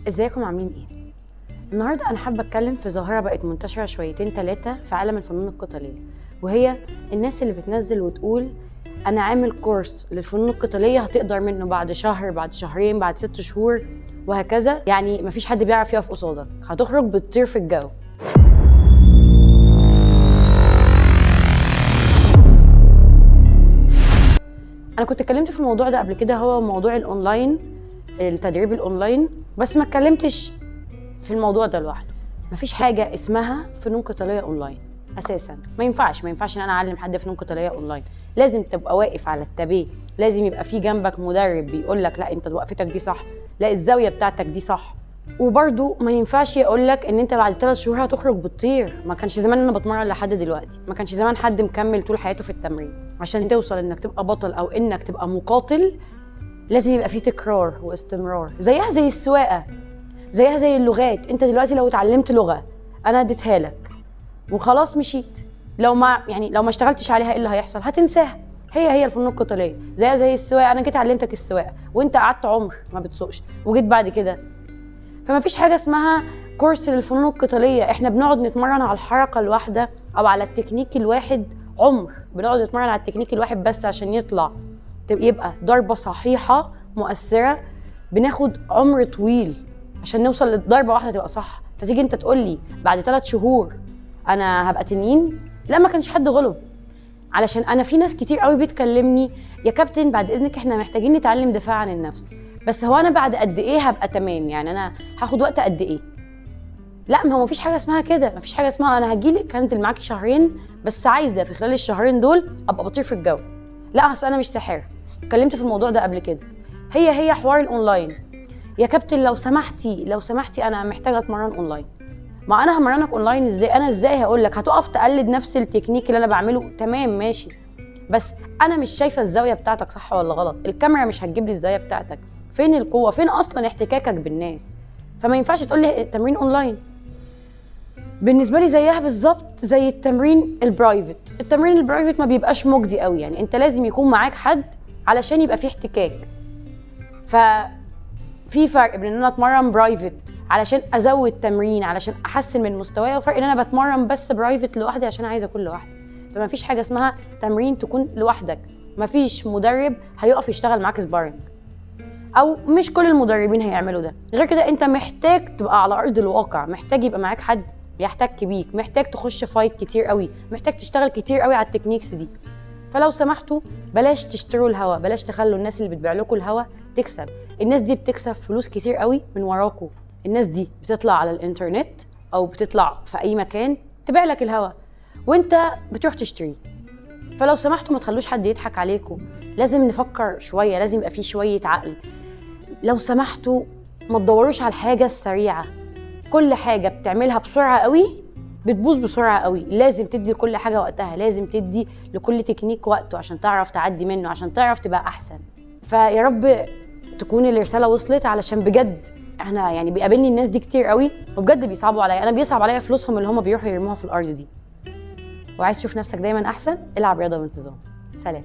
ازيكم عاملين ايه؟ النهارده انا حابة اتكلم في ظاهره بقت منتشرة شويتين ثلاثة في عالم الفنون القتالية، وهي الناس اللي بتنزل وتقول انا عامل كورس للفنون القتالية هتقدر منه بعد شهر، بعد شهرين، بعد 6 شهور وهكذا. يعني مفيش حد بيعرف يقف قصادك، هتخرج بتطير في الجو. انا كنت اتكلمت في الموضوع ده قبل كده، هو موضوع الاونلاين، التدريب الاونلاين، بس ما اتكلمتش في الموضوع ده لوحده. مفيش حاجة اسمها فنون قتالية اونلاين اساسا، ما ينفعش ان انا اعلم حد فنون قتالية اونلاين. لازم تبقى واقف على التابيه، لازم يبقى في جنبك مدرب بيقول لك لا انت وقفتك دي صح، لا الزاوية بتاعتك دي صح. وبرده ما ينفعش يقول لك ان انت بعد 3 شهور هتخرج بتطير. ما كانش زمان انا بتمرن لحد دلوقتي، ما كانش زمان حد مكمل طول حياته في التمرين. عشان توصل انك تبقى بطل او انك تبقى مقاتل لازم يبقى فيه تكرار واستمرار، زيها زي السواقة، زيها زي اللغات. انت دلوقتي لو اتعلمت لغة انا اديتها لك وخلاص مشيت، لو ما اشتغلتش عليها ايه اللي هيحصل؟ هتنساها. هي الفنون القتالية زيها زي السواقة، انا جيت علمتك السواقة وانت قعدت عمر ما بتسوقش وجيت بعد كده. فما فيش حاجة اسمها كورس للفنون القتالية. احنا بنقعد نتمرن على الحركة الواحدة او على التكنيك الواحد عمر، بنقعد نتمرن على التكنيك الواحد بس عشان يطلع يبقى ضربه صحيحه مؤثرة. بناخد عمر طويل عشان نوصل للضربه واحدة تبقى صح. فتيجي انت تقول لي بعد 3 شهور انا هبقى تنين؟ لا، ما كانش حد غلب. علشان انا في ناس كتير قوي بتكلمني يا كابتن بعد اذنك احنا محتاجين نتعلم دفاع عن النفس، بس هو انا بعد قد ايه هبقى تمام؟ يعني انا هاخد وقت قد ايه؟ لا، ما هو مفيش حاجة اسمها كده، مفيش حاجة اسمها انا هجيلك هنزل معاكي شهرين بس عايزه في خلال الشهرين دول ابقى بطير في الجو. لا، اصل انا مش ساحرة. اتكلمت في الموضوع ده قبل كده. هي حوار الاونلاين. يا كابتن لو سمحتي انا محتاجه اتمرن اونلاين. ما انا همرنك اونلاين ازاي؟ انا ازاي هقول لك هتقف تقلد نفس التكنيك اللي انا بعمله؟ تمام ماشي، بس انا مش شايفه الزاوية بتاعتك صح ولا غلط، الكاميرا مش هتجيب لي الزاوية بتاعتك، فين القوة، فين اصلا احتكاكك بالناس؟ فما ينفعش تقول لي تمرين اونلاين. بالنسبة لي زيها بالظبط زي التمرين ال private. التمرين ال private ما بيبقاش مجدي قوي، يعني انت لازم يكون معاك حد علشان يبقى فيه احتكاك. ففي فرق بين ان انا اتمرن private علشان ازود تمرين علشان احسن من مستواي، وفرق ان انا بتمرن بس private لوحدي عشان عايزه اكون لوحدي. فما فيش حاجة اسمها تمرين تكون لوحدك، ما فيش مدرب هيقف يشتغل معاك sparring، او مش كل المدربين هيعملوا ده. غير كده انت محتاج تبقى على ارض الواقع، محتاج يبقى معاك حد يحتك بيك، محتاج تخش fight كتير قوي، محتاج تشتغل كتير قوي على ال techniques دي. فلو سمحتوا بلاش تشتروا الهوا، بلاش تخلوا الناس اللي بتبيع لكم الهوا تكسب. الناس دي بتكسب فلوس كتير قوي من وراكم. الناس دي بتطلع على الانترنت او بتطلع في اي مكان تبيع لك الهوا وانت بتروح تشتريه. فلو سمحتوا ما تخلوش حد يضحك عليكم. لازم نفكر شوية، لازم يبقى فيه شوية عقل. لو سمحتوا ما تدوروش على الحاجة السريعة. كل حاجة بتعملها بسرعة قوي بتبوظ بسرعة قوي. لازم تدي لكل حاجة وقتها، لازم تدي لكل تكنيك وقته عشان تعرف تعدي منه، عشان تعرف تبقى احسن. فيا رب تكون الرسالة وصلت، علشان بجد احنا يعني بيقابلني الناس دي كتير قوي وبجد بيصعبوا عليا. انا بيصعب عليا فلوسهم اللي هم بيروحوا يرموها في الارض دي. وعايز تشوف نفسك دايما احسن، العب رياضة بانتظام. سلام.